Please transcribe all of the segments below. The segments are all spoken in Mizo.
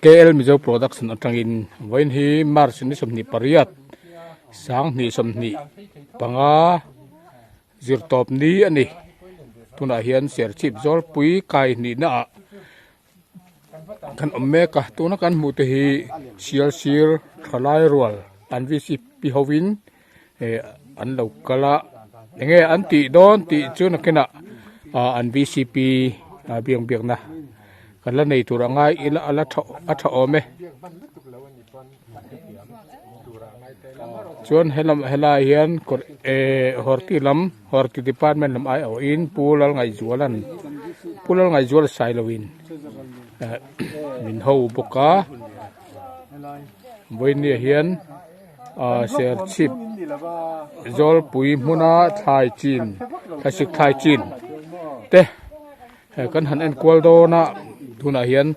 KL Mizo Production atangin vawiin hi March ni 28 sanghnih 25 zirtawp ni a ni tunah hian Serchhip Zawlpui kai hnihna ah kan awm mek a tuna kan hmuh te hi Sialsir thalai rual an VCP hovin eh an lo kal a enge an tih dawn tih chu nakinah ah an VCP ah biak biakna kan la nei tur a ngai ila a la tha a tha awm e chuan helam helaiah hian kawr eh horti lam horti department lam ai awhin pu Lalngaihzuala'n pu Lalngaihzuala Sailoin eh min ho bawk a vawinia hian. Ahh serchhip zawlpui hmuna thlai chin thlasik thlai chin te he kan han en kual dawn a tunah hian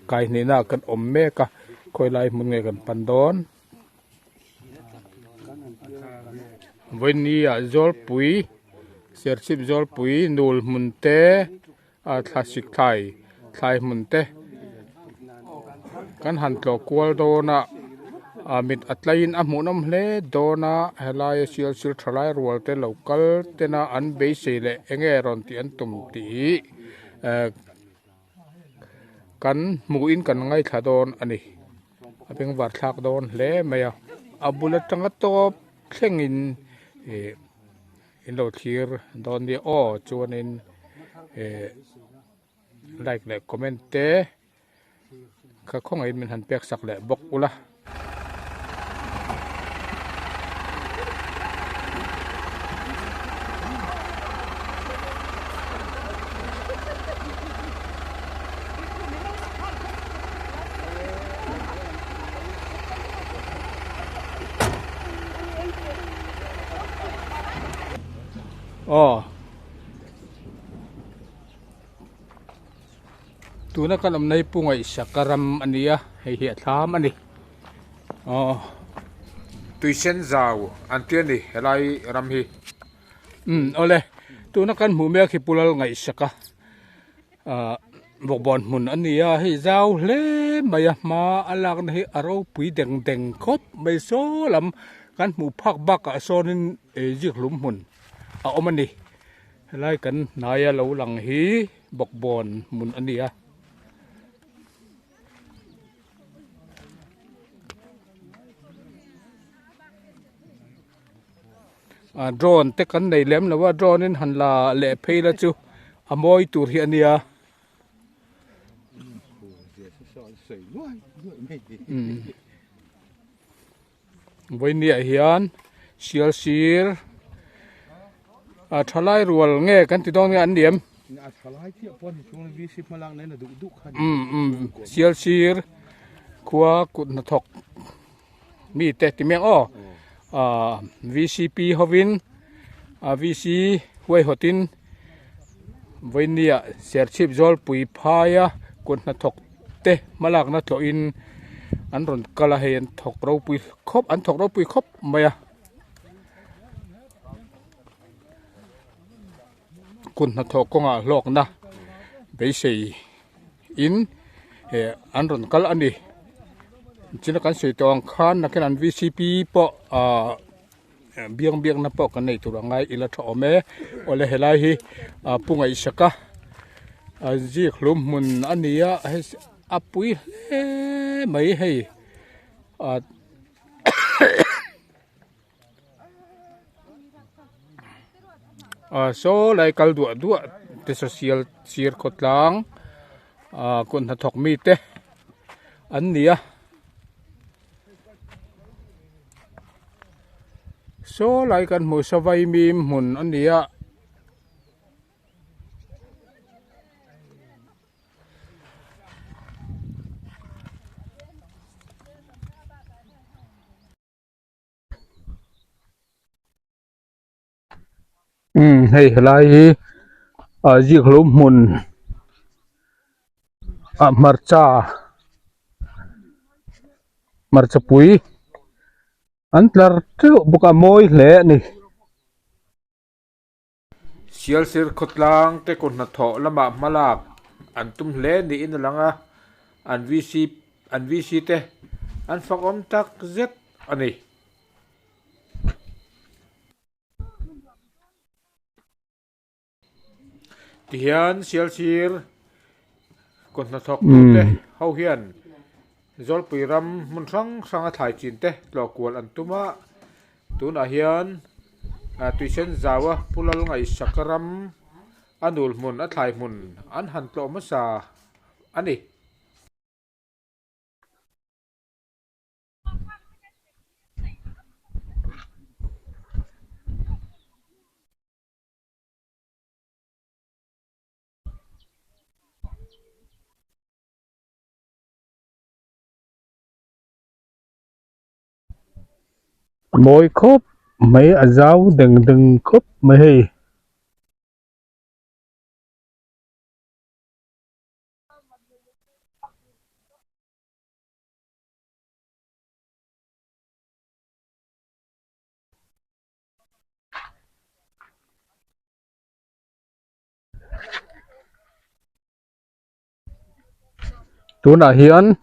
kai hnihna ah kan awm mek a khawi lai hmun nge kan pan dawn vawiini ah zawlpui serchhip zawlpui nul hmun te. A thlasik thlai thlai hmun te kan han tlawh kual dawn a ah mit a tlaiin a hmuhnawm hle dawn a helaia sial sil tha lai rual te lo kal tena an beisei leh eng nge rawn tih an tum tih hi eh kan hmuhin kan ngaithla dawn a ni a bengvar thlak dawn hle mai a a bul atanga tawp thlengin ih. In lo thlir dawn nia aw chuanin eh like leh comment te kha khawngaihin min han pek sak leh bawk ula. Aw tuna kan awmna hi Pu Ngaihsaka ram a ni a hei hi a thlam a ni aw Tuisen zau an ti a ni helai ram hi. Umm awle tuna kan hmuh mek hi Pu Lalngaihsaka Ahh bawkbawn hmun a ni a hei zau hle mai a hma a lakna hi a ropui deng deng khawp mai saw lam kan hmuh phak bakah sawnin ei zikhlum hmun a awm a ni helai kan hnaia lo lang hi bawkbawn hmun a ni a. Ah drone te kan nei lem lo a drone in han la leh phei la chu a mawi tur hi a nia vawinia hian sial sir ah thalai rual nge kan ti dawn nge an ni em umm umm sial sir khua kut hnathawk. mite ti mek aw ah vcp hovin ah vc huaihawtin vawinia serchhip zawlpui phaia kut hnathawk te hmalakna tlawhin an rawn kal a hei an thawk ropui khawp an thawk ropui khawp mai a kut hnathawh kawngah hlawkna beisei in eh an rawn kal a ni china kan sawi tawh ang khan nakin an vcp pawh ah biang biakna pawh kan nei tur a ngai ila tha awm e awle helai hi ah pu ngaihsaka a zik hlum hmun a ni a hei a pui hle mai hei ah. Ah saw lai kal duah duah te social sir khawtlang ah kut hnathawk mite an ni a saw lai kan hmuh saw vaimim hmun a ni a. Umm hei helai hi ah zikhlum hmun ah hmarcha hmarcha pui an tlar teuh bawk a mawi hle a ni. Sialsir khawtlang te kut hnathawh lamah hmalak an tum hle niin a lang a, an VC. an VC te an fakawm tak zet a ni. Tihian Sialsir kut hnathawk tute ho hian Zawlpui ram hmun hrang hrang a thlai chin te tlawh kual an tum a, tunah hian tuisen zau a Pu Lalngaihsak ram a nul hmun a thlai hmun an han tlawh hmasa a ni. Mawi khawp mai a zau deng deng khawp mai hei. Tunah hian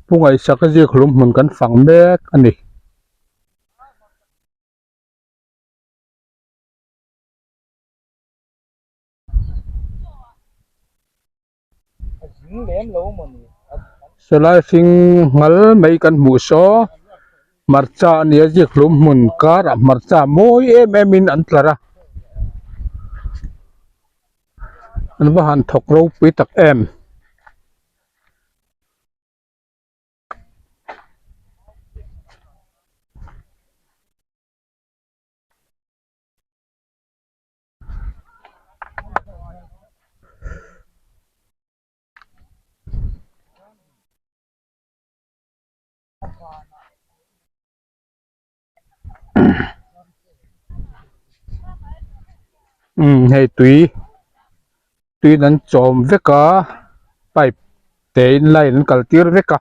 Pu Ngaihsaka zikhlum hmun kan fang mek a ni. Sawlai hring nghal mai kan hmuh saw hmarcha a nia zikhlum hmun karah hmarcha mawi em em in an tlar a an va han thawk ropui tak em. Umm hei tui tuiin an chawm vek a pipe te in line an kal tir vek a.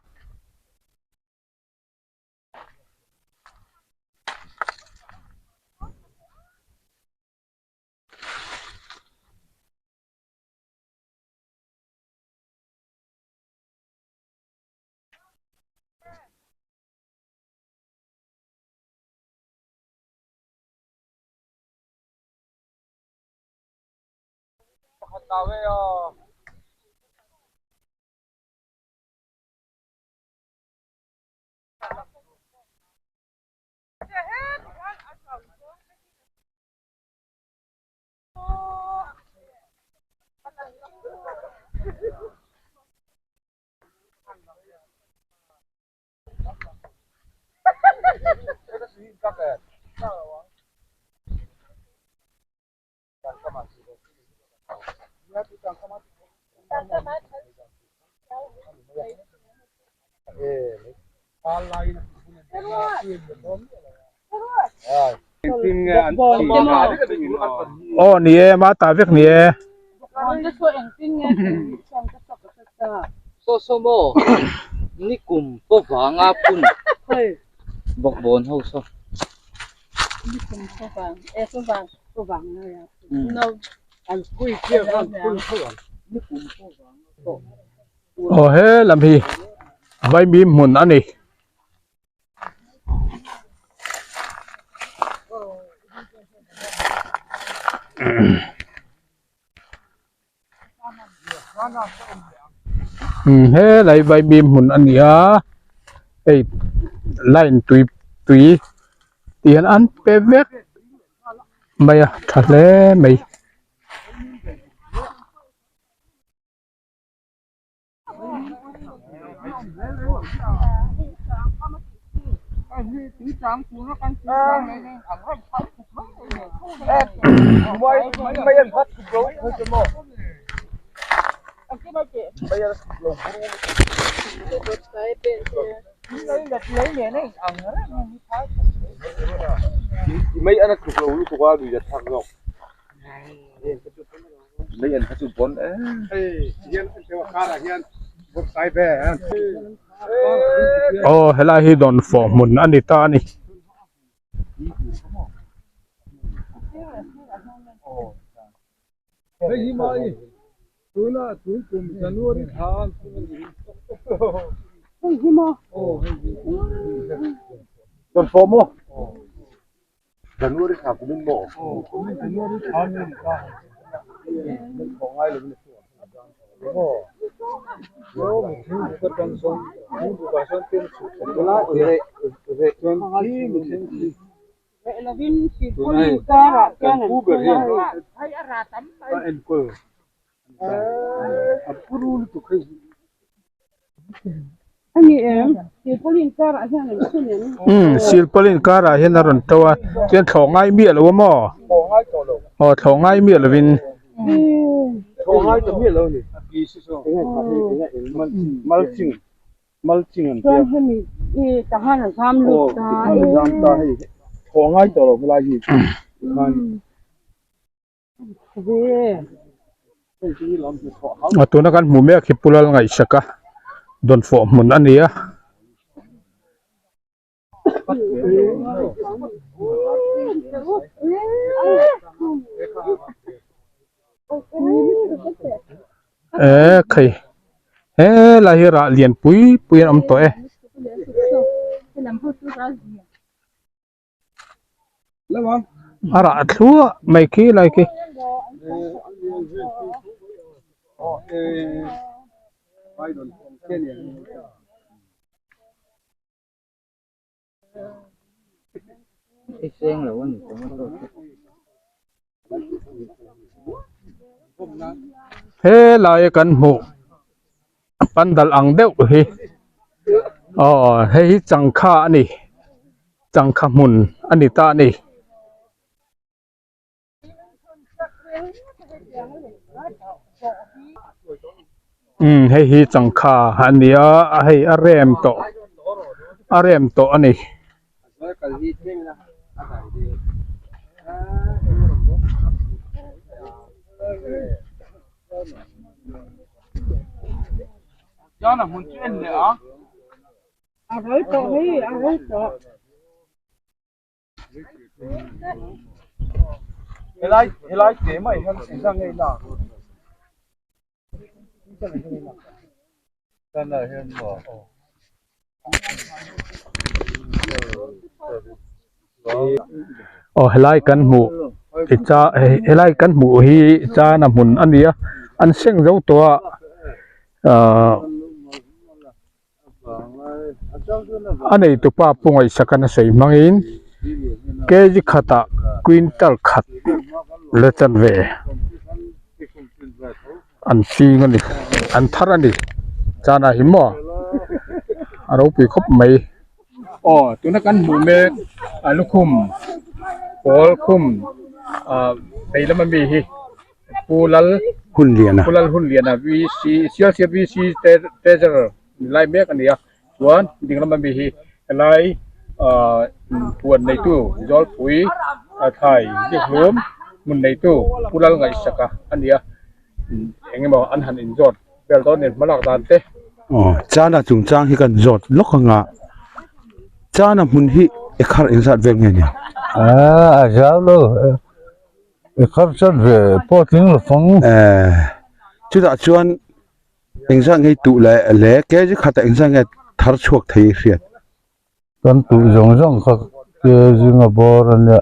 Aw ni e ma ta vek ni e. Saw saw maw nikum pawh vanga phun bawkbawn ho saw. Aw he lam hi vaimim hmun a ni. Helai vaimim hmun a ni a hei line tui tui tih hian an pe vek mai a tha hle mai. Aw helai hi dawnfawh hmun a ni ta a ni. Umm silpaulin karah hian a rawn to a chuan thlawh ngai miah lo a maw aw thlawh ngai miah lovin A tuna kan hmuh mek hi Pu Lalngaihsak a dawnfawh hmun a ni a. Eee khai helai hi rah lian pui pui an awm tawh e. A rah thluah mai khi lai khi. Helai kan hmuh pandal ang deuh hi aw hei hi changkha a ni changkha hmun a ni ta a ni. Umm hei hi changkha a ni a hei a rem tawh a rem tawh a ni. Aw helai kan hmuh helai kan hmuh hi chana hmun a ni a an seng zo tawh a ahh a neitupa pu ngaihsak a sawi hmangin kg khatah quintal khat la chanve an ching a ni an thar a ni chana hi maw a ropui khawp mai aw tuna kan hmuh mek a lukhum pawl khum ah vei lama mi hi Pu Lal Hunliana Pu Lal Hunliana VC Sialsir VC Treasurer ni lai mek a ni a chuan ding lama mi hi helai ah huan neitu Zawlpui thlai Zikhlum hmun neitu Pu Lal Ngaihsaka a ni a eng emaw an han inzawt vel dawn nen hmalak dan te. Aw chana chungchang hi kan zawt lawk anga chana hmun hi ekhar engzat vel nge nia? A zau lo. I khar chan ve pawh tling lo fang. Eh, chutah chuan engzat nge tuh leh le kg khatah engzat nge thar chhuak thei i hriat? Kan tuh zawng zawng kha kg nga bawr a nia.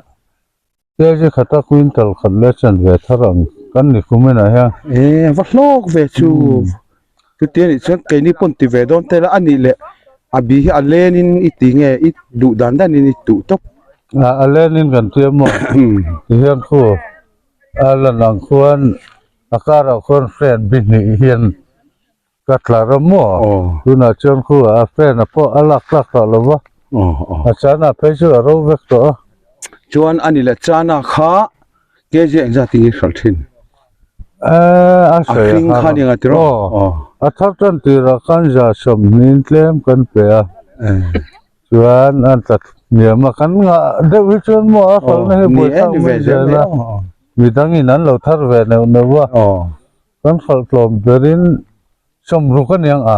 Kg khata quintal khat leh chan ve thar ang kan ni kum inah hian. Eh, va hlawk ve chu. Chutia nih chuan keini pawn ti ve dawn tel a, a nih leh a bi hi a lenin i ti nge i duh dan danin i tuh tawp. A lenin kan tia maw tihian khu a lan ang khuan a karah khuan fan bi hnih hian ka tlar a maw tunah chuan khu a fan a pawh a lak tlak tawh lo va a chana phei chu a ro vek tawh a. Chuan a ni leh chana kha Kg engzat in i hralh thin? A A hring kha ni anga tiraw? Aw. A thar tan tirah khan za sawmhnih tlem kan pe a. Chuan an tla hniam a, kan ngah deuh hi chuan maw a hralhna hi buaithlak mai zel a. Midangin an lo thar ve neuh neuh a. Kan hralh tlawm berin sawmruk a niang a.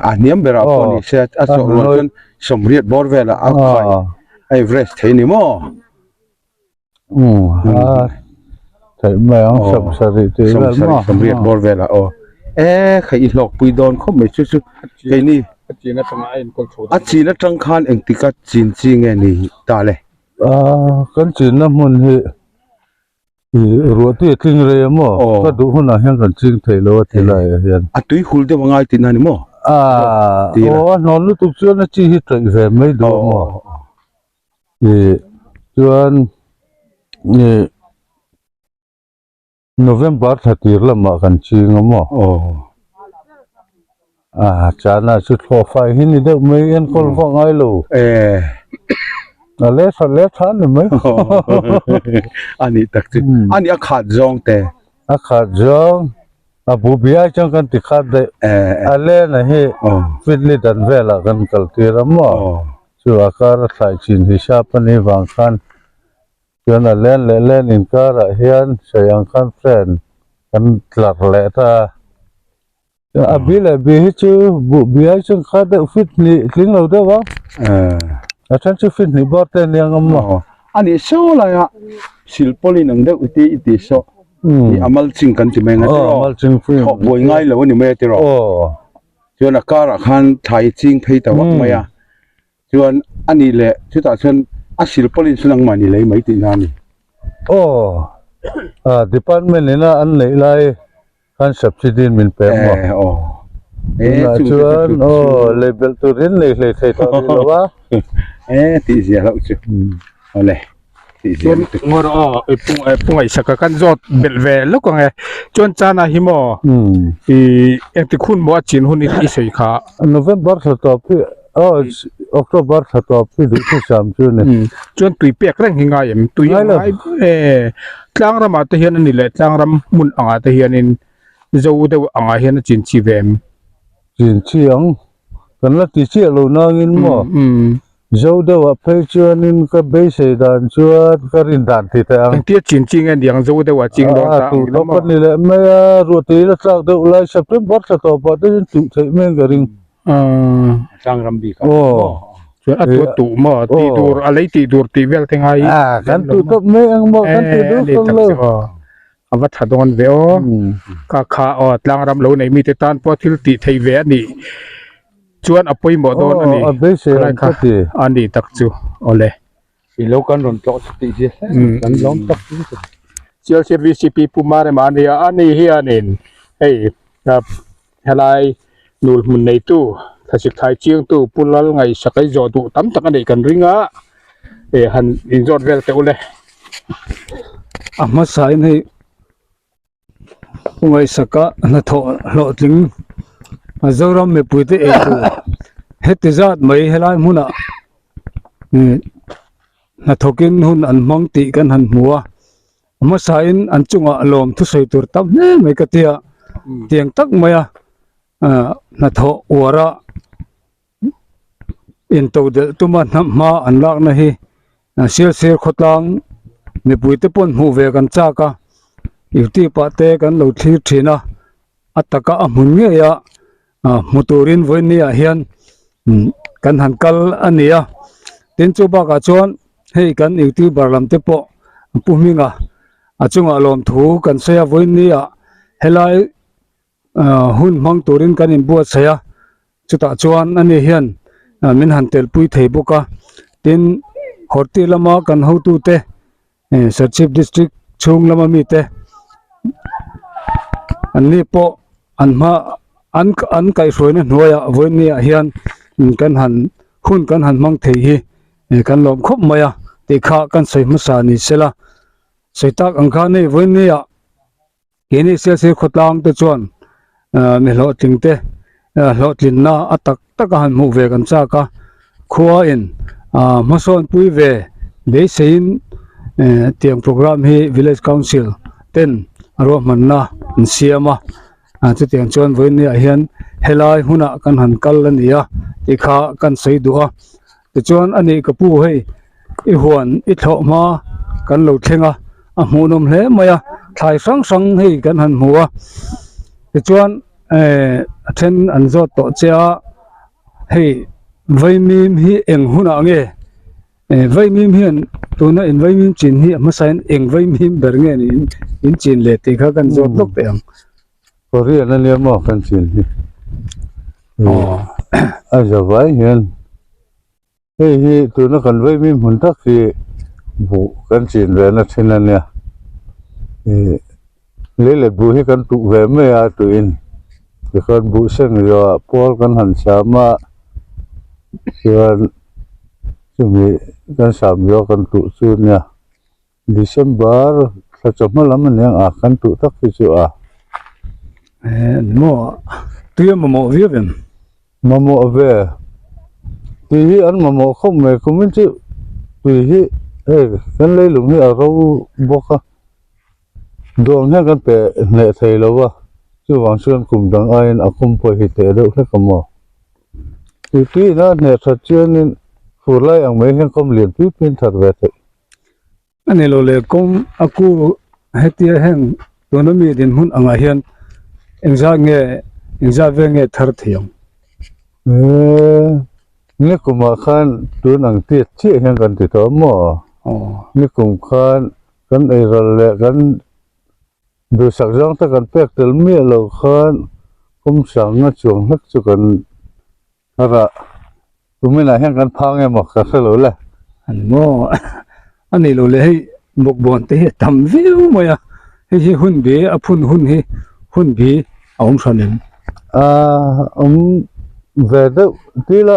A hniam berah pawh ni se a chawh rual chuan sawmriat bawr velah a khai a average thei ni maw? Theih mai ang sawmsarih tih vel maw? Sawmsarih sawmriat bawr velah aw. E khai i hlawkpui dawn khawp mai chu chu keini. A chin atanga a enkawl chho A chin atang khan engtika chin chi nge ni ta le? Kan chinna hmun hi ruah tui a tling rei a maw? Ka duh hunah hian kan ching thei lo a ti laiah hian. A tui hul deuh a ngai tihna a ni maw? Aw a hnawn lutuk chuan a chi hi ṭaih ve mai duh a maw? Chuan November thla tir lamah kan ching a maw? Aw. Ah, chana chu thlawh fai hi ni deuh mai, enkawl vak ngai lo. Eh. A le tha le tha ni mai. A nih tak chu. A nih a khat zawng te. A khat zawng, a bu biai chuan kan ti khat daih. Eh. A lena hi fitli dan velah kan kal tir a maw? Chu a kar a thlai chin hisap a nih vang khan Chuan a len leh len inkarah hian sawi ang khan fan kan tlar leh ta a. Chuan a bi leh bi hi chu buh bi ai chuan kha deuh fit hnih tling lo deuh a. A then chu fit hnih bar te a nia ngam a. A nih saw laia silpawlin ang deuh i ti i ti saw. A mulching kan ti mai ang a tiraw. Thawh buai ngai lo a ni mai a tiraw. Chuan a karah khan thlai ching phei ta vak mai a. Chuan a nih leh chutah chuan a silpawlin chu nangmah ni lei mai tihna a ni. Aw, ah department ina an neih lai khan subsidy in min pe maw? Eh aw. Eh Tunah chung te chuan chu aw lei belh turin lei hlei thei tawh rih lo a. Eh tih zia loh chu. Awle tih zia Chuan lutuk. ngawr aw i pung eh pungaihsaka kan zawt belh ve lawk ang e. Chuan chana hi maw i engtik hun maw a chin hun i sawi kha. November thla tawp hi aw October thla tawp hi duhthusam chu a ni. Chuan tui pek reng hi ngai em? Tui a ngai e tlang ramah te hian a ni leh tlang ram hmun angah te hianin zo deuh angah hian a chin chi ve em? Chin chi ang kan la ti chiah lo nangin maw? Zo deuhah phei chuanin ka beisei dan chuan ka rin dan ti teh ang. Engtia chin chi nge niang zo deuhah ching dawn ta ang tawp a ni leh mai a, ruahtui la tlak deuh lai September thla tawpah te chuan tuh theih mai ka ring. Tlang ram bik ah. Aw. Chuan a tuah tuh maw tih tur a lei tih tur tih vel te ngai. A kan tuh tawp mai ang maw kan tih duh tawp lo. A va tha dawn ve aw. Ka kha aw tlang ram lo nei mite tan pawh thil tih theih ve a nih chuan a pawimawh dawn a ni. A beisei ang ka ti. A nih tak chu awle. I lo kan rawn tlawh chu tih zia hle kan lawm tak chu. Chelsea VCP Pu Marema a nia, a ni hianin hei helai nul hmun neitu thlasik thlai chiangtu Pu Lal ngaihsak ei zawh duh tam tak a neih kan ring a, eh han inzawt vel teh ule. A hmasain hei Pu Ngaihsaka hnathawh hlawhtling Zoram mipuite ei tur heti zat mai helai hmunah ih hnathawkin hun an hmang tih kan han hmu a. Hmasain an chungah lawm thusawi tur tam hle mai ka tia tiang tak maia ah hnathawh uara intodelh tuma hnam hma an lakna hi Sialsir khawtlang mipuite pawn hmuh ve kan chak a youtube ah te kan lo thlir thin a a taka a hmun ngei a ah hmu turin vawiin ah hian kan han kal a ni a tin chu bakah chuan hei kan youtuber lam te pawh Pu Hminga a chungah lawmthu kan sawi a vawiin ah helai ah hun hmang turin kan inbuatsaih a chutah chuan ani hian ah min han telpui thei bawk a tin horti lama kan hotute eh Serchhip district chhung lama mite an ni pawh an hma an an kaihhruaina hnuaiah vawiin ah hian kan han hun kan han hmang thei hi eh kan lawm khawp mai a tih kha kan sawi hmasa ni sela sawi tak ang khan hei vawiin ah. Keini Sialsir khawtlang te chuan mi hlawhtling te hlawhtlinna a tak tak a han hmuh ve kan chak a, khua in hmasawn pui ve beiseiin tiang programme hi village council ten ruahmanna an siam a, chutiang chuan vawiin ah hian helai hunah kan han kal a ni a tih kha kan sawi duh a. Tichuan a nih ka pu hei i huan i thlawh hma kan lo thleng a, a hmuhnawm hle mai a, thlai hrang hrang hei kan han hmu a, tichuan eh a then an zawt tawh che a, hei vaimim hi eng hunah nge eh vaimim hian tuna in vaimim chin hi a hmasain eng vaimim ber nge niin in chin leh tih kha kan zawt lawk teh ang. Korean ania maw kan chin hi. Aw. A zavai hian hei hi tuna kan vaimim hmun tak hi buh kan chin ve na thin a nia ih lei leh buh hi kan tuh ve mai a tuiin tikhian buh seng zawhah pawl kan han sam a chuan chumi kan sam zawh kan tuh chu a nia. December thla chawhma lam a niang a kan tuh tak hi chu a. Eh ni maw tui a mamawh viau em? Mamawh ve. Tui hi an mamawh khawp mai kumin chu tui hi hei kan leilung hi a ro bawk a duang hian kan pe hneh thei lo va chuvang chuan kum dang aiin a kum pawh hi teh deuh hlek a maw. Tui tuiin a hneh that chuanin fur lai ang mai hian kawm lian pui puiin that ve theih. A ni lo le kawng a ku hetia heng tuna mi dinhmun angah hian engzat nge engzat vel nge thar thei ang? Eee nikumah khan tun ang tiat chiah hian kan ti tawh maw? Nikum khan kan eiral leh kan duhsak zawng te kan pek tel miah lo khan kawng sanga chuang hlek chu kan A rah tuminah hian kan phang emaw ka hre lo le. A ni maw? A ni lo le hei bawkbawn te hi a tam viau mai a, hei hi hun bi a phun hun hi hun bi a awm hran em? A awm ve deuh tui la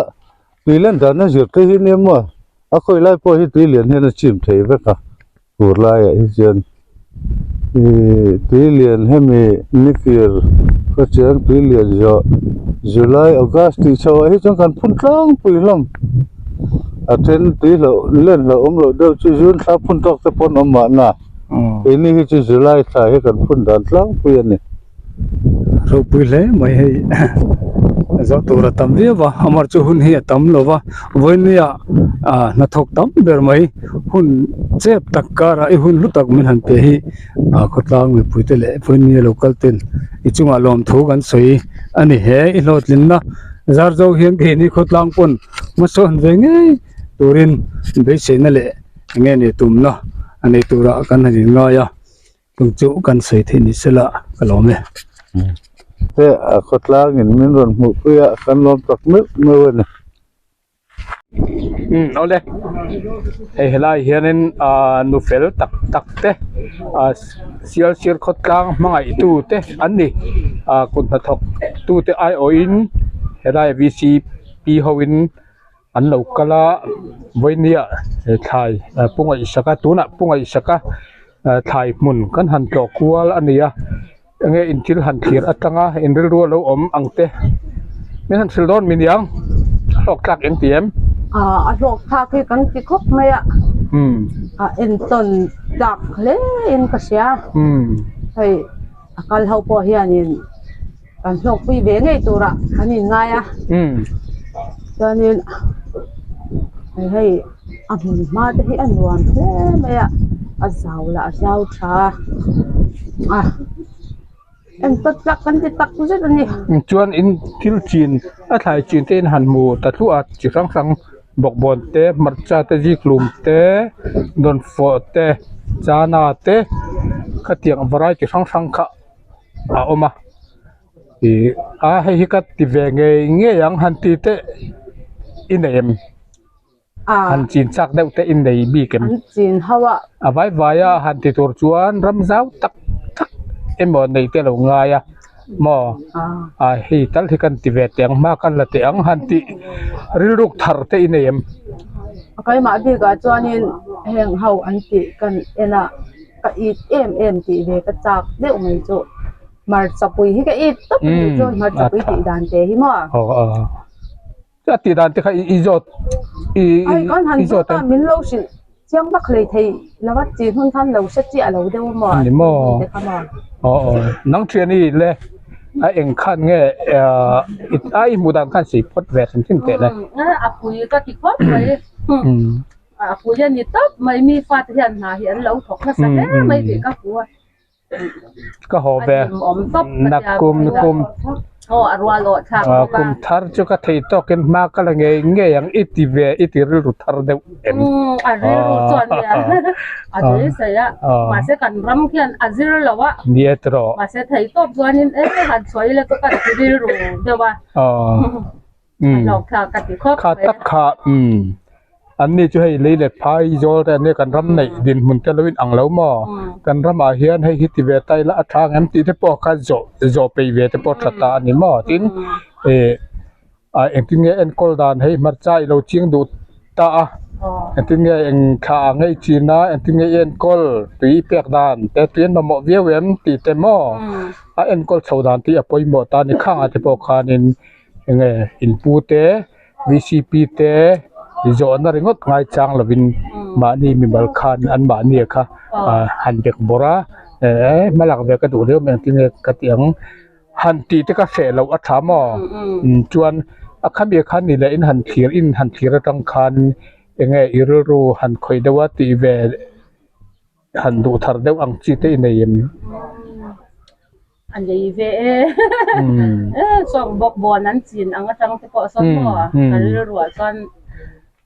tui len dan a zir te hi nia maw a khawi lai pawh hi tui lian hian a chim thei vek a. Tur laiah hi chuan ihh tui lian hemi nikir khaw cheng tui lian zawh July August tih chho ah hi chuan kan phun tlangpui hlawm a then tui hlauh len hlauh awm loh deuh chu June thla phun tawk te pawn awm mahna keini hi chu July thla hi kan phun dan tlangpui a ni. Ropui hle mai hei zawh tur a tam viau va amar chu hun hi a tam lo va vawinia ah hnathawk tam ber mai hun chep tak karah i hun hlu tak min han pe hi ah khawtlang mipui te leh vawinia lo kal ten i chungah lawmthu kan sawi a ni he i hlawhtlinna zar zo hian keini khawtlang pawn hmasawn ve ngei turin beiseina leh eng nge ni tumna a nei turah kan han inngai a. Chung chu kan sawi theih ni sela ka lawm e. Te a khawtlang in min rawn hmuh pui a kan lawm tak meuh meuh a ni. Umm awle hei helai hianin ahh nu fel tak tak te ahh sial sir khawtlang hmangaih tu te an ni ahh kut hnathawk tu te aiawhin helai V C P ho in An lo kal a vawinia he thlai pu ngaihsak a tunah pu ngaihsak a thlai hmun kan han tlawh kual a ni a enge in thil han thlir atanga in rilru a lo awm ang te min han hrilh dawn mi niang a hlawk thlak eng ti em? Ah a hlawk thlak hi kan ti khawp mai a a entawn tlak hle in ka hria hei a kal ho pawh hianin. Kan hlawkpui ve ngei turah kan inngai a chuanin hei a hmun hma te hi a nuam hle mai a a zau lah a zau tha a engtawt tlak kan ti tak zet a ni. Chuan in thil chin a thlai chin te in han hmu ta thluah a chi hrang hrang bawkbawn te hmarcha te zikhlum te dawnfawh te chana te khatiang variety hrang hrang kha. a awm a ih a hei hi ka ti ve ngei ngei ang han ti teh i nei em han chin chak deuh te i nei bik em an chin ho a a vai vai a han ti tur chuan ram zau tak tak emaw nei te lo ngai a maw a hei tal hi kan ti ve teh ang hma kan la teh ang han tih rilruk thar te i nei em. Keimah bikah chuanin heng ho an tih kan en a. Ka it em em tih ve ka chak deuh mai chu hmarcha pui hi ka it tawp a nih chuan hmarcha pui tih dan te hi maw. Aw aw a tih dan te kha i zawt i ai kan han zawt a min lo hrilh chiang vak hlei thei lo a chi hmun khan lo hre chiah lo deuh a maw ni maw aw aw nang thian i le a eng khan nge a i hmuh dan khan sei phawt ve hrim hrim teh le a pui ka ti khawp mai. A pui a ni tawp mai mi fate hian hna hi an lo thawk nasa hle mai tih ka hmu a. Ka haw ve nakum kum aw a rual awh thlak bawk a. Kum thar chu ka thei tawkin hma ka la ngei ngei ang i ti ve i ti rilru thar deuh em. A rilru chuan nia a beisei a mahse kan ram khian a zir lo a. Nia tiraw. Mahse thei tawp chuanin e han chhuah ila chu ka ti rilru deuh a. A hlawk thlak ka ti khawp Kha tak kha umm an ni chu hei lei leh phai zawl te an nia kan ram neih dinhmun te lo in ang lo maw kan ramah hian hei hi ti ve ta ila a tha ang em tih te pawh kha zawh zawh peih ve te pawh a tha ta a ni maw tin ih ah engtin nge enkawl dan hei hmarcha i lo ching duh ta a engtin nge eng thla ah nge i chin a engtin nge i enkawl tui pek dan te tui an mamawh viau em tih te maw a enkawl chho dan tih a pawimawh ta a ni khangah te pawh khanin enge inpu te V C P te zawhna ringawt ngai chang lovin mahni mimal khan an mahni a kha ah han bek bawrh a eh hmalak ve ka duh riau mai engtin nge ka tih ang. Han tih te ka hreh loh a tha maw? Chuan a khami khan ni leh in han thlir in han thlir atang khan enge i rilru han khawih deuh a tih ve han duh thar deuh ang chi te i nei em? A nei ve e. Sawng bawk bawn an chin ang atang te pawh sawn maw? Ka rilruah chuan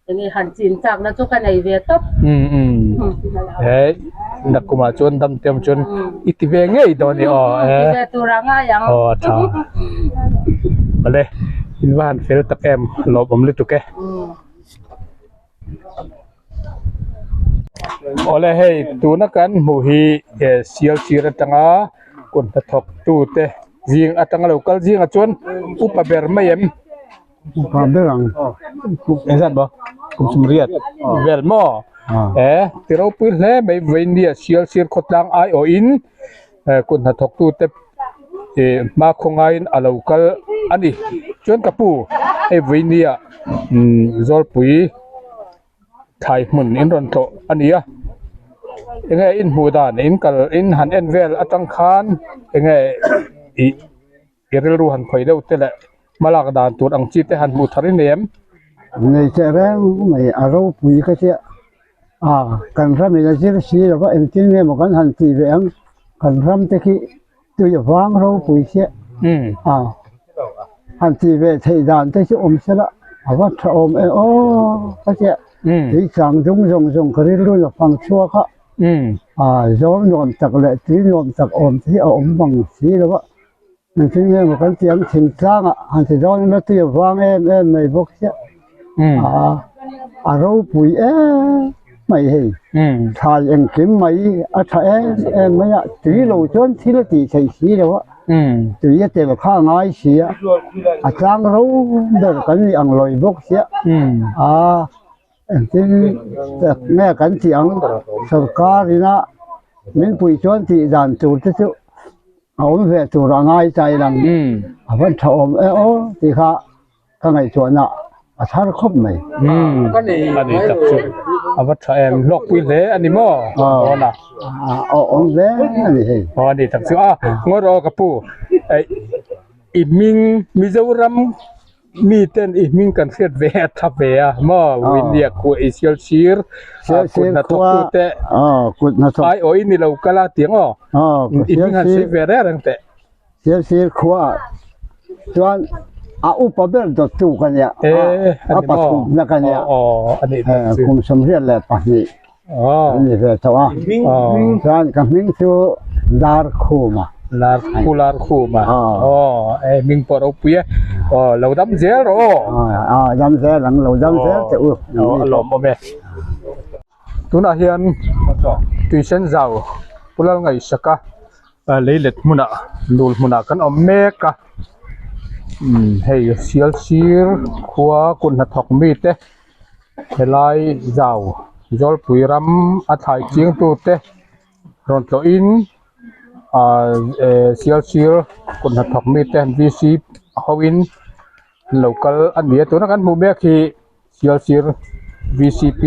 Enge han chin chak na chu ka nei ve tawp. Umm he nakumah chuan dam te awm chuan i ti ve ngei dawn i aw e. Ti ve tur a ngai ang. Aw a tha. Awle in va han fel tak em lawmawm lutuk e. Awle hei tuna kan hmuh hi sial sir atanga kut hnathawk tute zing atanga lo kal zingah chuan upa ber mai em. Upa ber ang. Engzat maw? Kum sumriat vel maw? E ti ropui hle mai Vainia sial sir khawtlang aiawhin kut hnathawktute hma khawngaiin a lo kal a ni. Chuan ka pu hei Vainia Zawlpui thlai hmun in rawn tlawh a ni a. Enge in hmuh dan in kal in han en vel atang khan enge ih. I rilru han khawih deuh te leh hmalak dan tur ang chi te han hmuh thar i nei em? Nei teh reng mai a ropui ka tia a kan ram in a zir si lo va engtin nge maw kan han tih ve ang kan ram te khi tui a vang ropui chiah a han tih ve theih dan te chu awm sela a va tha awm e aw ka tia tui chang dung zawng zawng ka rilru in a fang chhuak a a zawl nuam tak leh tui nuam tak awm te hi a awm bang si lo va. Engtin nge maw kan tih ang thingtlangah han ti dawn ila tui a vang em em mai bawk chiah a a ropui em mai hei thlai engkim mai a tha em em mai a tui lo chuan thil a tih theih si lo a tui a tel kha a ngai si a a tlang ro ber kan nih ang lawi bawk chiah a engtin tak nge kan tih ang sorkar ina min puih chuan tih dan tur te chu. A awm ve tur a ngai chai lang a van tha awm e aw tih kha ka ngaihtuahna a thar khawp mai. A ni tak chu a va tha em hlawkpui hle a ni maw dawn a. A awm ve a ni hei. Aw a ni tak chu a ngawi rawh aw ka pu i hming Mizoram Mi ten i hming kan hriat ve a tha ve a maw Windia khua i sial sir kut hnathawk tu te ai aw i ni lo kal a tiang aw i hming han sawi ve reng reng teh. Sial sir khua ah chuan a upa ber dawt tu ka nia a pathumna ka nia kum 22. An ni ve tawh a, chuan ka hming chu Larkhuma. Larkhu Larkhuma aw e hming pawh ropui e aw lo dam zel rawh aw. Aw dam zel ang lo dam zel teh u. Aw a lawmawm e. Tunah hian tuisen zau Pu Lalngaihsaka leilet hmunah lul hmunah kan awm mek a hei Sialsir khua kut hnathawk mite. Helai zau Zawlpui ram a thlai chiang tute rawn tlawhin ahh Sialsir kut hnathawk mite VC hoin an lo kal a ni a tuna kan hmuh mek hi Sialsir VCP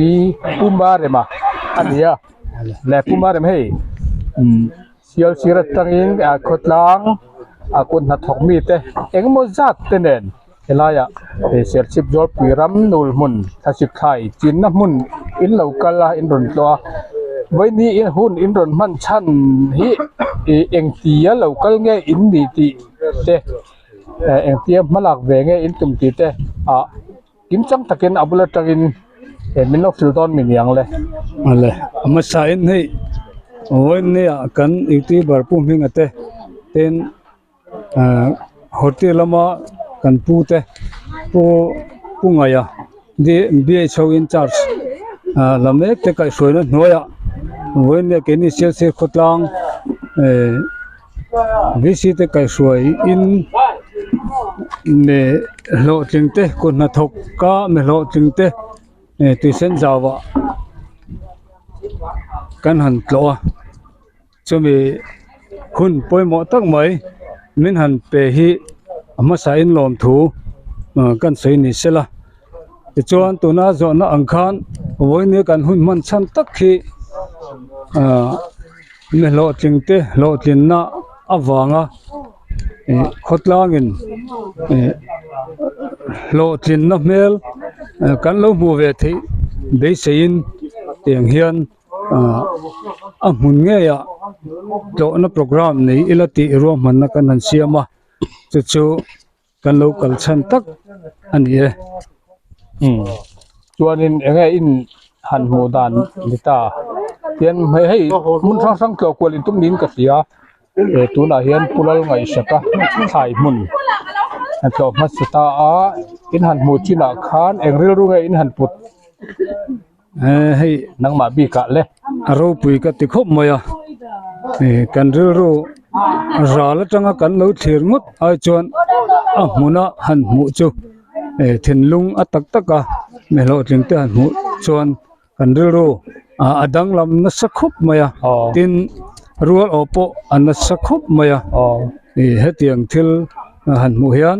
Pu Marema a ni a le Pu Marema hei umm Sialsir atangin khawtlang a kut hnathawk mite engemaw zat te nen. Helaiah he Serchhip Zawlpui ram nul hmun thlasik thlai chinna hmun in lo kal a in rawn tlawh a vawiini in hun in rawn hman chhan hi ih engtia lo kal nge in nih tih te eh engtia hmalak ve nge in tum tih te ah kimchang takin a bul atangin eh min lo hrilh dawn mi niang le. Awle a hmasa in hei vawiini ah kan youtuber pu hminga te ten. Ahh hotel lama kan pu te Pu Pu Ngaia BHO in charge ah la mek te kaihhruaina hnuaiah vawiin leh keini Sialsir khawtlang eh VC te kaihhruai in leh hlawhtling te kut hnathawk a mi hlawhtling te eh tuisen zau ah kan han tlawh a. Chumi hun pawimawh tak mai min han pe hi a hmasain lawmthu kan sawi ni sela tichuan tuna zawhna ang khan vawiin kan hun hman chhan tak hi ahh mi hlawhtling te hlawhtlinna avanga ih khawtlangin ih hlawhtlinna hmel kan lo hmuh ve theih beiseiin tiang hian. Ahh a hmun ngeiah tlawhna programme nei ila tih ruahmanna kan han siam a chu chu kan lo kal chhan tak a ni e. Umm chuanin eng nge in han hmuh dan ni ta tian hei hei hmun hrang hrang tlawh kual in tum niin ka hria e tunah hian Pu Lalngaihsaka thlai hmun a tlawh hmasa ta a in han hmuh chinah khan eng rilru nge in han put. Eee hei nangmah bikah le a ropui ka ti khawp mai a ih kan rilru ral atanga kan lo thlir ngawt ai chuan a hmuna han hmuh chu ih thinlung a tak tak a mi hlawhtling te han hmuh chuan kan rilru ah a danglam nasa khawp mai a tin rual awh pawh a nasa khawp mai a ih hetiang thil han hmuh hian.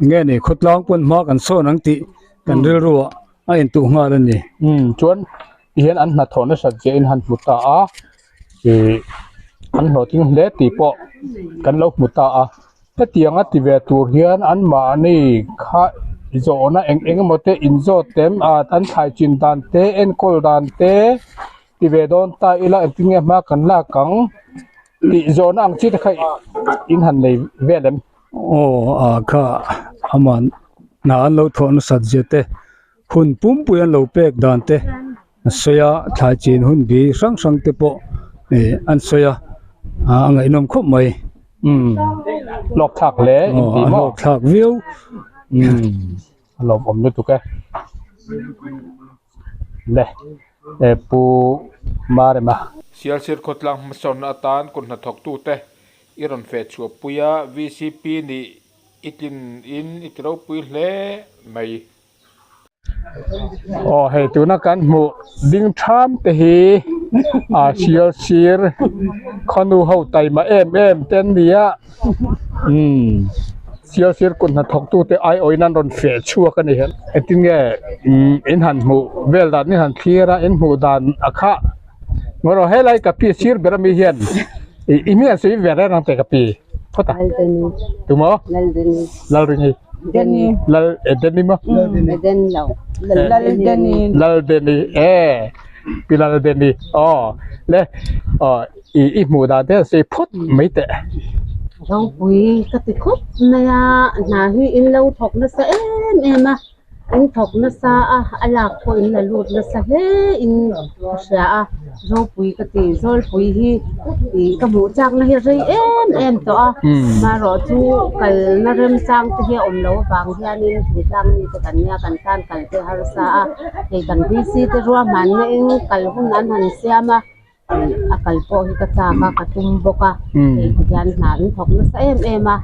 Nge ni khawtlang pawn hma kan sawn ang tih kan rilru ah a intuh nghal a ni. Umm chuan tihian an hnathawh nasat zia in han hmu ta a ih an hlawhtling hle tih pawh kan lo hmu ta a hetiang a ti ve tur hian anmahni kha zawhna eng eng emaw te inzawt tem a an thlai chin dan te enkawl dan te ti ve dawn ta ila engtin nge hma kan lak ang tih zawhna ang chi te kha in han nei vel em. Aw a kha aman hna an lo thawh nasat zia te hun pumpui an lo pek dan te a sawi a thlai chin hun bi hrang hrang te pawh ih an sawi a a ngaihnawm khawp mai. Umm hlawk thlak hle in ti maw? Hlawk thlak viau. Umm a lawmawm lutuk e. Le e Pu Marema. Sialsir khawtlang hmasawnna atan kut hnathawktute I rawn feh chhuah pui a, vcp nih i tlin in i ti ropui hle mai. Aw hei tuna kan hmuh ding tham te hi a sial sir khawnu ho taima em em te an ni a umm sial sir kut hnathawk tu te aiawhin an rawn feh chhuak a ni engtin nge umm in han hmuh vel dan in han thlir a in hmuh dan a khah. Ngawrh helai ka pi sir ber ami hian i i hming an sawi ve reng ang te ka pi phawt a tumaw Lalrini Lal Edeni maw Laldeni e pi Laldeni aw le aw i i hmuh dan te an sawi phawt mai teh. Ropui ka ti khawp mai a hna hi in lo thawk nasa em em a. In thawk nasa a, a lak pawh in la lut nasa hle in ka hria a, ropui ka ti, Zawlpui hi ih ka hmuh chak na hi rei em em tawh a, marawh chu kalna remchang te hi a awm loh avang hianin thingtlang mi te kan nia kan tan kal te harsa a, hei kan VC te ruahmanna in kal hun an han siam a. A kal pawh hi ka chak a, ka tum bawk a, hei ti hian hna in thawk nasa em em a,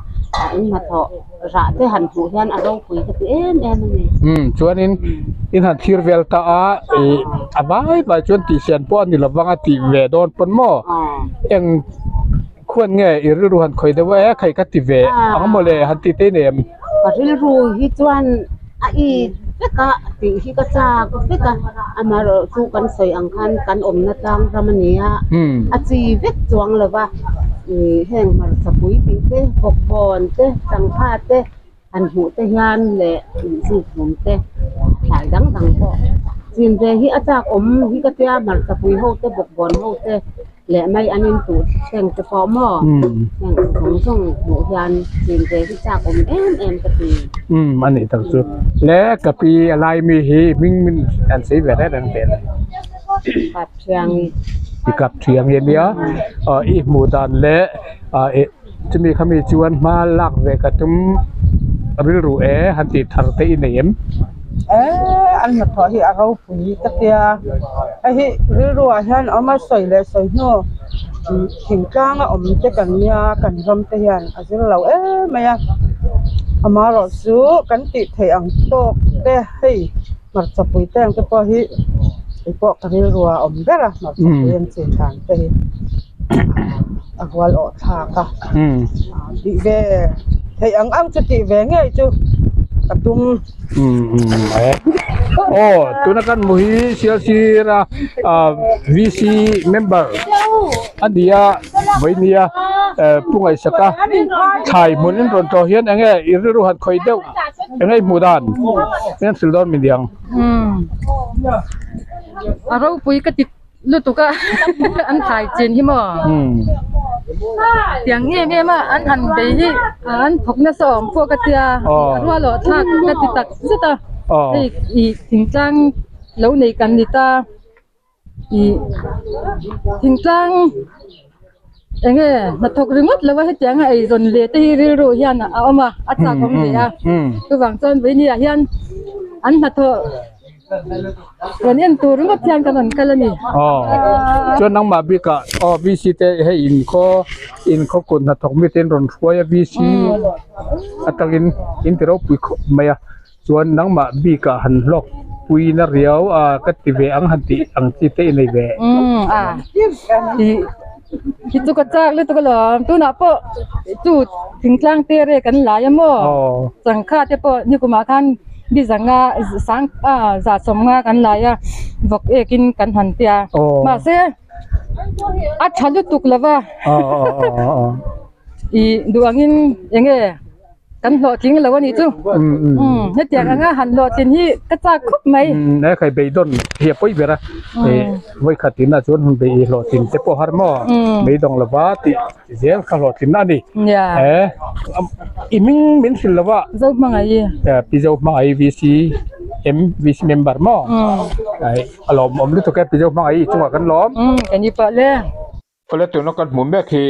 in hnathawh rah te han hmuh hian a ropui ka ti em em a ni. Umm chuanin in han thlir vel ta a, ih a vai vai chuan tihsian pawh a ni lovang a tih ve dawn pawn maw eng khuan nge i rilru han khawih deuh e khaih ka ti ve ang maw le han tih te i nei em? Ka rilru hi chuan a i vek a tih hi ka chak vek a, amaherawh chu kan sawi ang khan kan awmna tlang ram a ni a, a chi vek chuang lo va, ih heng hmarchapui tih te, bawkbawn te, sangha te han hmuh te hian leh zikhlum te thlai dang dang pawh chin ve hi a chak awm hi ka tia hmarchapui ho te bawkbawn ho te leh mai an in tuh thleng te pawh maw heng zawng zawng hmuh hian chin ve hi chak awm em em ka ti. Umm a nih tak chu le ka pi a lai mi hi hming min an sawi ve reng reng vel a. Kap thiang i. I kap thiang i ania aw i hmuh dan leh ah ih chumi kha mi chuan hma lak ve ka tum rilru e han tih thar te i nei em? E an hnathawh hi a ropui ka tia hei hi rilru ah hian a awm a sawi leh sawi hnu thingtlang a awm te kan nia kan ram te hian a zir lo em mai a amaherawh chu kan tih theih ang tawk te hei hmarchapui te ang te pawh hi keipawh ka rilru ah a awm ber a hmarchapui an chin dan te hi a rual awh thlak a tih ve theih ang ang chu tih ve ngei chu ka tum. Aw tuna kan hmu hi Sialsira VC member a ni a vawi nia Pu Ngaihsaka thlai hmun in rawn tlawh hian eng nge i rilru han khawih deuh eng nge i hmuh dan eng thil dawn mi niang. A ropui ka ti lutuk a an thlai chin hi maw tiang em em a an han bei hi an thawk nasa awm pawh ka tia a rual awh thlak ka ti tak zet a hei ih thingtlang lo nei kan ni ta ih thingtlang eng nge hnathawk ringawt lo a hetiang a eizawn leh te hi rilru hian a awm a a chak awm ve a chuvang chuan vawiin ah hian an hnathawh rawn en tur ringawt hian kan rawn kal a ni. Aw chuan nangmah bikah aw VC te hei inkhaw inkhaw kut hnathawk mite in rawn hruai a VC atangin in ti ropui khawp mai a. Chuan nangmah bikah han hlawk pui na riau a ka ti ve ang han tih ang chi te i nei ve. Umm a i hi chu ka chak lutuk alawm tunah pawh chu thingtlang te re kan lai a maw changkha te pawh nikumah khan bi zanga sang a za sawmnga kan lai a vawk ekin kan han tia mahse a tha lutuk lova i duh angin eng nge. Kan hlawhtling lo a nih chu. Umm hetiang anga han hlawhtlin hi ka chak khawp mai. Umm he khai beidawn hi a pawi ber a. Vawikhat inah chuan hun bei hlawhtlin te pawh har maw beidawng lova tih zel kha hlawhtlinna a ni. He i hming min hrilh lova. Zohmangaih. Pi Zohmangaih VC M VC member maw. A lawmawm lutuk e Pi Zohmangaih chungah kan lawm. Umm kan i pah le. Awle tuna kan hmu mek hi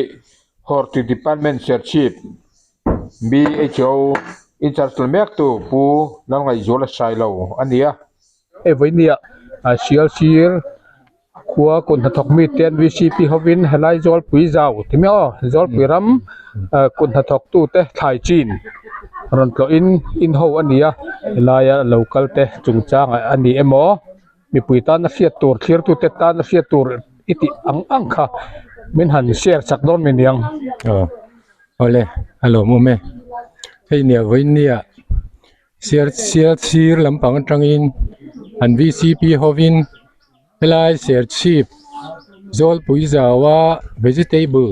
Horti Department Serchhip BHO in-charge la mek tu Pu Lalngaihzuala Sailo a ni a. Hei vawinia Sialsir khua kut hnathawk mite an VCP hovin helai Zawlpui zau ti mai aw Zawlpui ram kut hnathawk tute thlai chin rawn tlawhin in ho a ni a helaia lo kal te chungchangah a ni emaw. Mipui tana hriat tur thirtute tana hriat tur i tih ang ang kha min han share chak dawn mi niang. Aw awle a lawmawm e hei nia vawinia sial sial sir lampang atangin an vcp hovin helai serchhip zawlpui zaua vegetable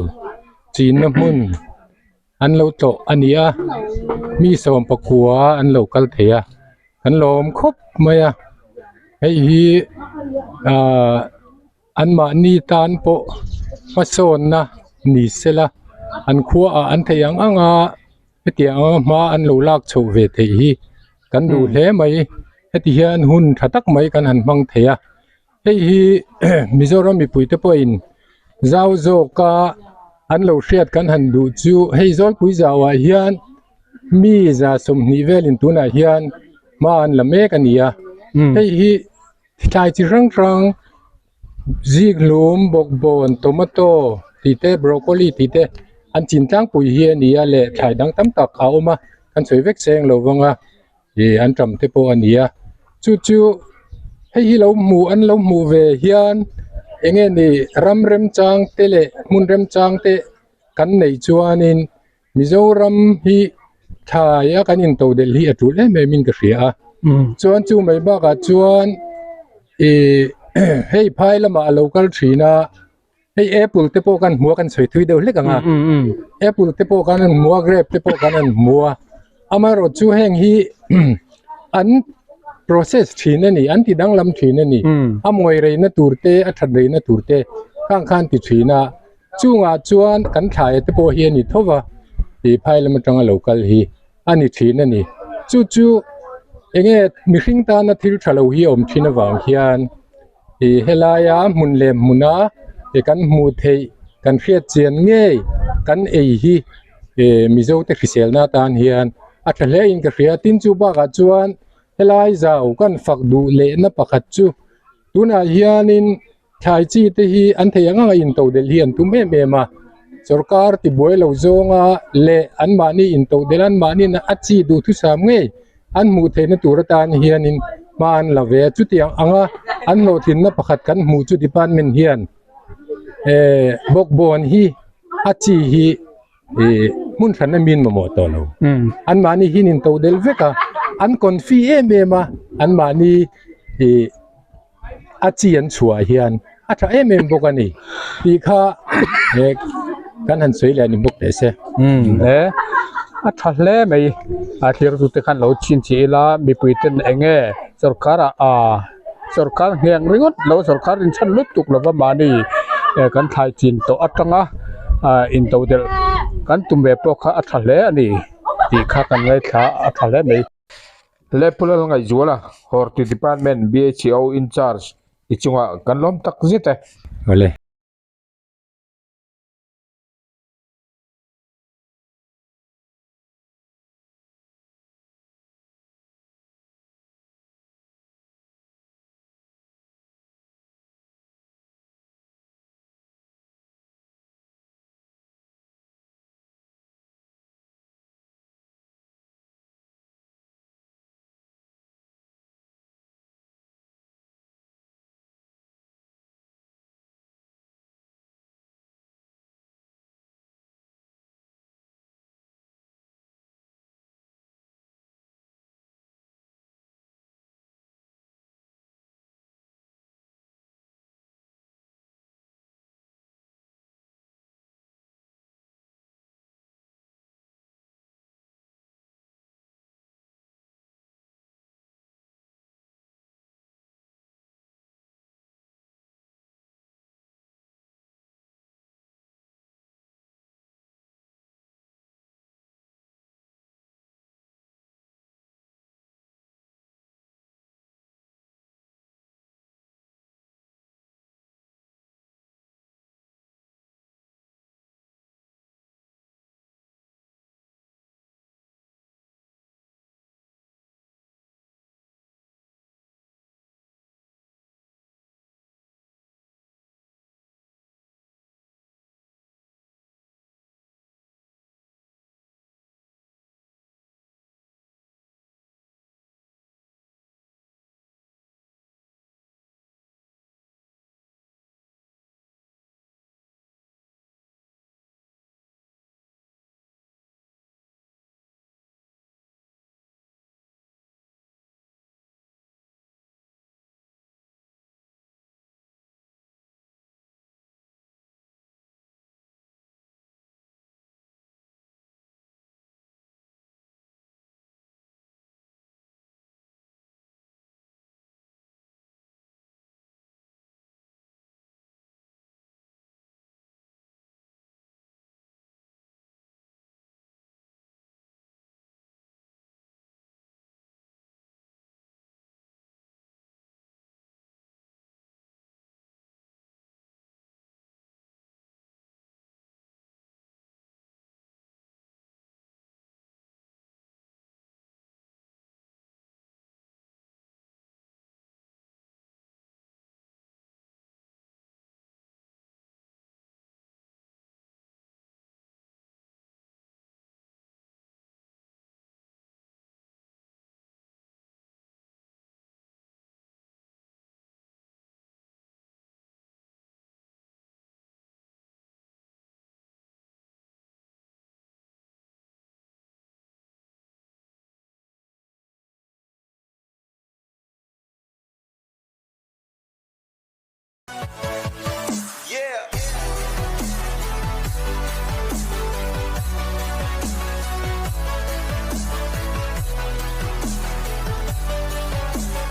chinna hmun. An lo tlawh a ni a, mi sawmpakua an lo kal thei a, kan lawm khawp mai a, hei hi ahh anmahni tan pawh hmasawnna ni sela an khua ah an theih ang ang a hetiang anga hma an lo lak chhoh ve theih hi kan duh hle mai heti hian hun tha tak mai kan han hmang thei a. Hei hi Mizoram mipuite pawhin zau zawka an lo hriat kan han duh chu hei Zawlpui zauah hian mi za 20 velin tunah hian hma an la mek a ni a. Hei hi thlai chi hrang hrang zikhlum, bawkbawn, tomato tih te, broccoli tih te an chin tlangpui hi a ni a leh thlai dang tam tak a awm a, kan sawi vek seng lo vang a. Ih an tam te pawh a ni a chu chu hei hi lo hmuh an lo hmuh ve hian eng nge ni ram remchang te leh hmun remchang te kan neih chuanin Mizoram hi thlai a kan into delh hi a tul em em in ka hria a chuan chu mai bakah chuan ih hei phai lamah a lo kal thin a. Hei apple te pawh kan hmu a kan sawi thui deuh hlek ang a apple te pawh kan han hmu a grape te pawh kan han hmu a amaherawh chu heng hi an process thin a ni an ti danglam thin a ni a mawi reina tur te a that reina tur te khang khan ti thin a chungah chuan kan thlai te pawh hi a ni tho va ih phai lam atanga lo kal hi a ni thin a ni chu chu enge mihring tana thil tha lo hi a awm thin avang hian. Ih helaia hmun leh hmuna ih kan hmuh theih kan hriat chian ngei kan ei hi ih Mizo te hriselna atan hian. a tha hle in ka hria tin chu bakah chuan helai zau kan fak duh lehna pakhat chu tunah hianin thlai chi te hi an thei ang ang a into delh hi an tum em em a sorkar tibuai lo zawnga leh an mahni into delh an mahni a chi duhthusam ngei an hmuh theihna tur atan hianin hma an la ve a chutiang anga an hlawhtlinna pakhat kan hmuh chu department hian eh bawkbawn hi a chi hi ih hmun hran a min mamawh tawh lo an mahni hi an into delh vek a an confi em em a an mahni ih a chi an chhuah hian a tha em em bawk a ni tih kha eh kan han sawi leh a ni bawk teh se. Umm e a tha hle mai a thlir tu te khan lo chhin chih ila mipui ten eng nge sorkar ah aa sorkar ngheng ringawt lo sorkar in chhan lutuk lova mahni eh kan thlai chin tawh atanga ah intodelh kan tum ve pawh kha a tha hle a ni tih kha kan ngaithla a tha hle mai. Lepulal Ngaihzuala, Horti Department BHO Incharge i chungah kan lawm tak zet e. Awle.